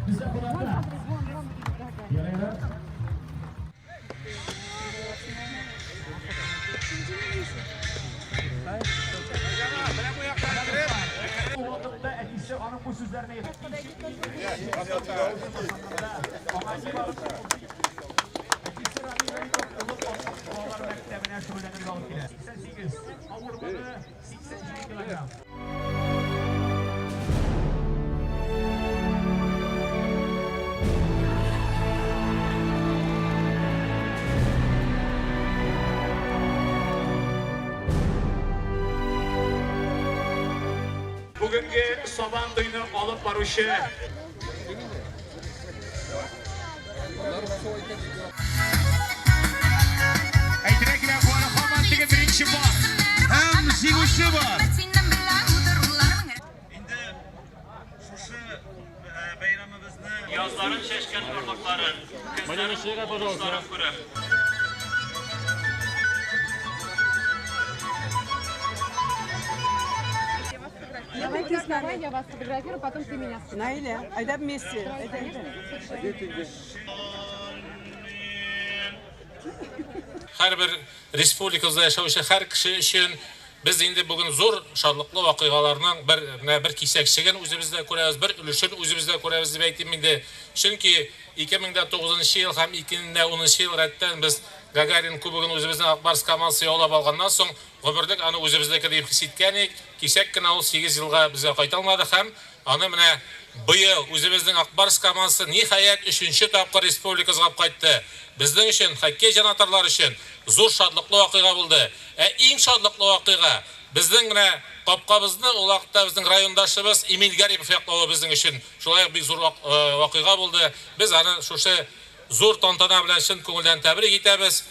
Бездә кунакта. Ярый. Вакытта әтисе аның бу сүзләрне Әтисе Рамил Вәлитов олы балалар мәктәбенә шөгыльләнергә алып килә. 88, авырлыгы 87 килограмм. Бүгенге Сабан туйны алып баручы Әйтергә кирәк, бу ара һаман теге беренче бар. Һәм җиңүче бар. Инде шушы бәйрәмебезне Язларын чәчкән орлыкларын, көзләрен уңышларын күреп. Давайте давай я вас фотографирую, потом ты меня сфотографируешь. Наиля, айда вместе. Айда, айда. Һәрбер республикабызда яшәүче һәр кеше өчен без инде бүген зур шатлыклы вакыйгаларның бер менә бер кисәкчеген үзебездә күрәбез, бер өлешен үзебездә күрәбез дип әйтим инде. Чөнки 2009 ел һәм 2010 ел рәттән без Гагарин кубогын үзебезнең Ак Барс командасы яулап алганнан соң, гомерлек аны үзебезнеке дип хис иткән идек. Кисәк кенә ул сигез елга безгә кайта алмады һәм аны менә быел үзебезнең Ак Барс командасы, ниһаять, өченче тапкыр республикабызга алып кайтты. Безнең өчен, хоккей җанатарлары өчен зур шатлыклы вакыйга булды. Ә иң шатлыклы вакыйга, безнең менә капкабызны ул вакытта безнең райондашыбыз Эмиль Гарипов яклавы безнең өчен шулай ук бик зур вакыйга булды. Без аны шушы зур тантана белән чын күңелдән тәбрик итәбез.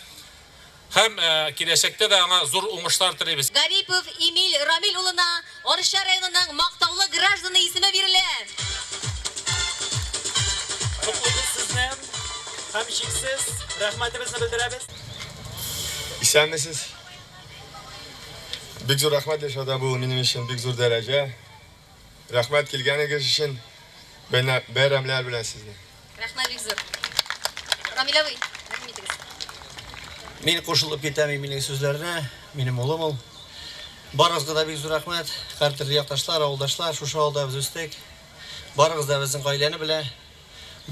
Һәм киләчәктә дә аңа зур уңышлар телибез. Гарипов Эмиль Рамил улына Арча районының мактаулы гражданы исеме бирелә. Котлыйбыз сезне һәм чиксез рәхмәтебезне белдерәбез. Исәнмесез. Бик зур рәхмәт, Илшат, бу минем өчен бик зур дәрәҗә. Рәхмәт килгәнегез өчен. Бәйрәмләр белән сезне. Рәхмәт бик зур. Рамил абый, рәхим итегез. Мин кушылып китәм Эмильнең сүзләренә. Минем улым ул. Барыгызга да бик зур рәхмәт. Һәртөрле якташлар, авылдашлар, шушы авылда без үстек. Барыгыз да безнең гаиләне белә.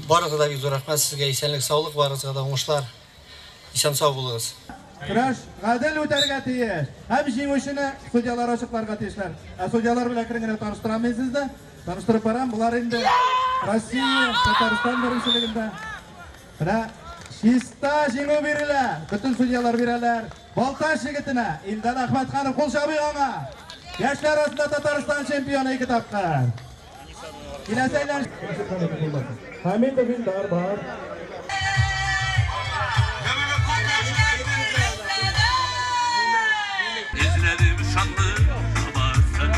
Барыгызга да бик зур рәхмәт сезгә. Исәнлек, саулык, барыгызга да уңышлар. Исән-сау булыгыз. Көрәш гадел үтәргә тиеш. Һәм җиңүчене судьялар ачыкларга тиешләр. Ә судьялар белән әкрен генә таныштырам мин сезне. Таныштырып барам. Болар инде Россия, Татарстан беренчелегендә. Менә чиста җиңү бирелә. Бөтен судьялар бирәләр. Балтач егетенә Илдан Әхмәтханов кул чабыйк аңа. Яшьләр арасында Татарстан чемпионы ике тапкыр. Киләсе әйләнеш. Хәмитов Илдар бар. Эзләдем шатлык табасын.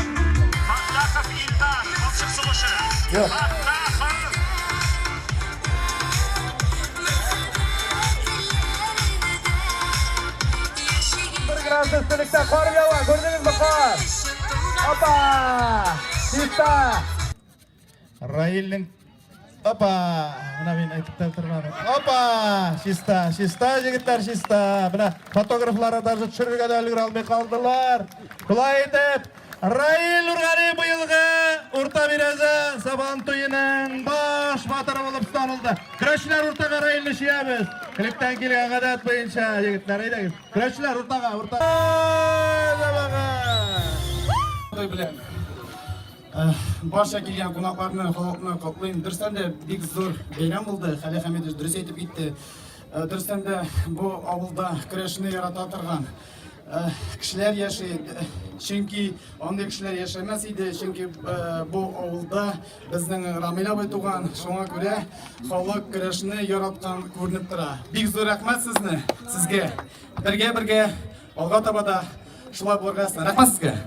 Фаттахов Илдар, балчык сугышы. Фаттахов! Бер градус өстенлектә кар ява, күрдегезме кар? Опа! Чиста! Раилнең Опа! Менә мин әйтеп тә тормадым. Опа! Чиста, чиста, егетләр, чиста. Менә фотографлар даже төшерергә дә өлгерә алмый калдылар. Шулай итеп, Раил Нургали быелгы Урта Бирәзә Сабан туеның баш батыры булып танылды. Көрәшчеләр уртага Раилне чөябез. Электән килгән гадәт буенча, егетләр, әйдәгез. Көрәшчеләр уртага, уртага. Туй белән барча килгән кунакларны, халыкны котлыйм. Дөрестән дә бик зур бәйрәм булды. Хәлил Хәмидович дөрес әйтеп китте. Дөрестән дә бу авылда көрәшне ярата торган кешеләр яши. Чөнки андый кешеләр яшәмәс иде, чөнки бу авылда безнең Рамил абый туган. Шуңа күрә халык көрәшне яраткан күренеп тора. Бик зур рәхмәт сезне, сезгә. Бергә-бергә алга таба да шулай булырга язсын. Рәхмәт сезгә.